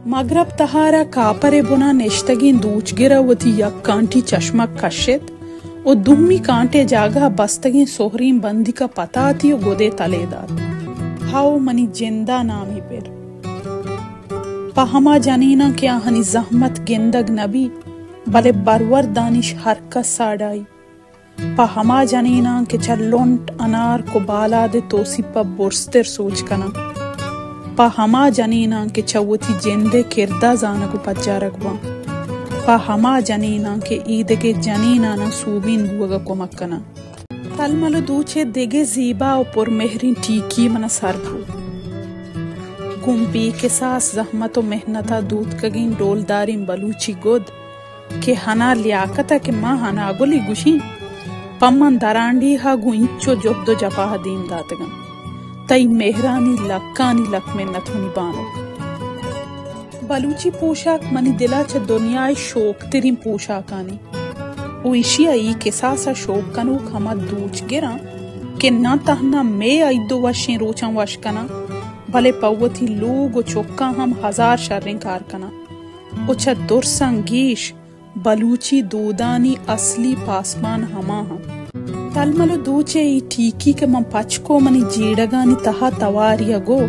مگرب تہار ءَ کاپر ءِ بنا نشتگیں دوچگر ءَ وتی یک کانٹی چشمک کشت ءُ دومی کانٹ ءِ جاگہ ءَ بستگیں سہریں بندیک ءَ پتاتی ءُ گدے تلے دات۔ ہئو منی جند ءَ نامی پر۔ پہ ہما جنیناں کہ آہانی زحمت گندگ نہ بیت، بلے برورتانیش ہر کس ساڑائی۔ پہ ہما جنیناں کہ چہ لنٹ، انارک ءُ بالاد ءِ توسیپ ءَ برزتر سوج کناں۔ پہ ہما جنیناں کہ چہ وتی جند ءِ کرد ءَ زانگ ءُ پجارگ باں۔ پہ ہما جنیناں کہ ایدگہ جنیناناں سوبین بوگ ءَ کمک کناں۔ تلمل ءُ دوچ ءِ دگہ زیبا ءُ پرمہریں ٹیکی من ءَ سر بوت۔ گوں بے کساس زحمت ءُ محنت ءَ دوتکگیں ڈولداریں بلوچی گد کہ ہنا لیاقت ءَ کہ ما ہناگل ئی گوشیں، پہ من درانڈیہا گوں اینچو جہد ءُ جپاہ ءَ دیم داتگ انت۔ تئی مہرانی لکانی لک منت منی بانک۔ بلوچی پوشاک منی دل ءَ چہ دنیا ءِ شوکتریں پوشاکانی ءُ ایشی ءَ اے کساس ءَ شوک کنوک ہما دوچگر انت کہ نہ تہنا مئے ائید ءُ وشیں روچاں وش کناں، بلے پہ وتی لوگ ءُ چکاں ہم ہزار شریں کار کناں۔ ءُ چہ درساں گیش بلوچی دودانی اصلی پاسبان ہما انت۔ تلمل ءُ دوچ ءِ اے ٹیکی کہ من پچ کو منی جیڑگانی تہا تواری ءَ گو،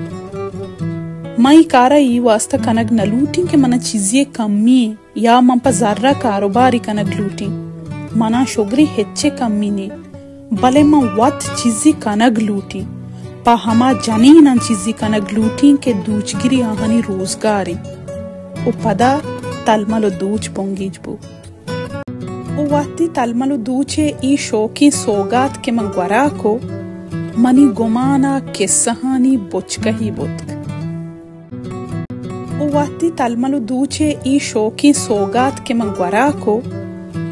من اے کار ءَ اے واستا کنگ نہ لوٹیں کہ من ءَ چیزے کمی ایں یا من پہ زر ءَ کاروبارے کنگ لوٹیں۔ من ءَ شگریں ہچ ءِ کمی نے۔ بلے من وت چیزے کنگ لوٹیں، پہ ہما جنیناں چیزے کنگ لوٹیں کہ دوچگری آہانی روزگار انت۔ ءُ پدا تلمل ءُ دوچ بنگیج بو۔ ءُ وہدے تلمل ءُ دوچ ءِ اے شوکیں سوگات کہ من گورا کو، منی گمان ءَ کسہانی بچکہی بوتگ۔ ءُ وہدے تلمل ءُ دوچ ءِ اے شوکیں سوگات کہ من گورا کو،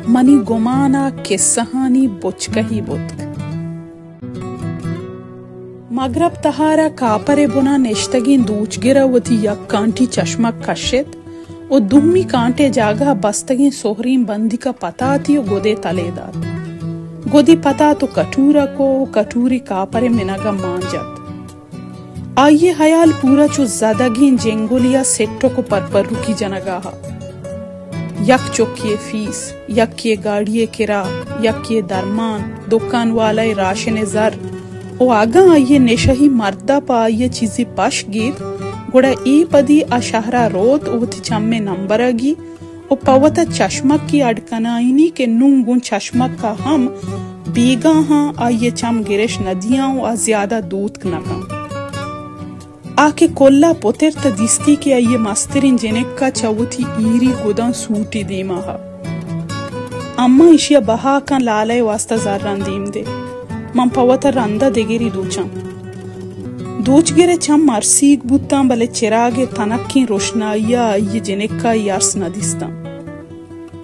منی گمان ءَ کسہانی بچکہی بوتگ۔ مگرب تہار ءَ کاپر ءِ بنا نشتگیں دوچگر ءَ وتی یک کانٹی چشمک کشت ءُ دومی کانٹ ءِ جاگہ ءَ بستگیں سہریں بندیک ءَ پتاتی ءُ گدے تلے دات۔ گدے پتات ءُ کٹور ءَ کو ءُ کٹورے کاپر ءِ منگ ءَ مان جت۔ آئی ءِ ہیال پورا چو زدگیں جنگلے ءَ سٹک ءُ پرپرکی جنگ ءَ ات۔ یک چکے ءِ فیس، یکے ءِ گاڑی ءِ کرا، یکے ءِ درمان، دکان والا ءِ راشن ءِ زر، ءُ اگاں آئی ءِ نشہی مرد ءَ پہ آئی ءَ چیزے پش گیت، گڑا اے پدی آ شہر ءَ روت ءُ وتی چم ءِ نمبر ءَ گی ءُ پہ وت ءَ چشمکے اڈ کنائینی کہ نوں گوں چشمک ءَ ہم بیگاہاں آئی ءِ چم گرش نہ دیاں ءُ آ زیادہ دوتک نہ کنت۔ آ کہ کل ءَ پترت ءُ دیستی کہ آئی ءِ مستریں جنک ءَ چہ وتی ایری گداں سوٹے دیما ات۔ اماں ایشی ءَ بہا کن، لالہ ءِ واستا زراں دیم دے۔ من پہ وت ءَ رند ءَ دگرے دوچاں۔ دوچگر ءِ چم ارسیگ بوتاں، بلے چراگ ءِ تنکیں روشنائی ءَ آئی ءِ جنک ءَ اے ارس نہ دیستاں۔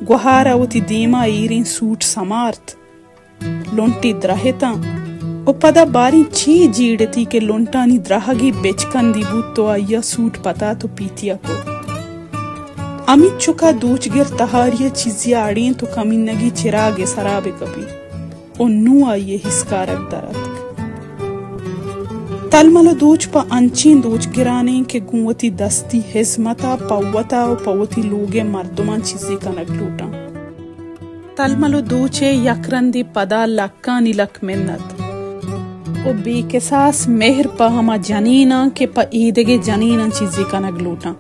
گوہار ءَ وتی دیما ایریں سوٹ سمارت، لنٹے درہتاں ءُ پدا باریں چے جیڑتی کہ لنٹانی درہگے بچکندی بوت ءُ آئی ءَ سوٹ پتات ءُ پیتی ءَ کت۔ ہمینچک ءَ دوچگر تہاری ءَ چیزے ءَ اڑینت ءُ کمینگی چراگ ءِ سرا بہ کپیت۔ ءُ نوں آئی ءِ ہیسکارگ در اتک۔ تلمل ءُ دوچ پہ انچیں دوچگرانیں کہ گوں وتی دستی ہزمت ءَ پہ وت ءَ ءُ پہ وتی لوگ ءِ مردماں چیزے کنگ لوٹاں۔ تلمل ءُ دوچ ءِ یک رندے پدا لکانی لک منت ءُ بے کساس مہر پہ ہما جنیناں کہ پہ ایدگہ جنیناں چیزے کنگ لوٹاں۔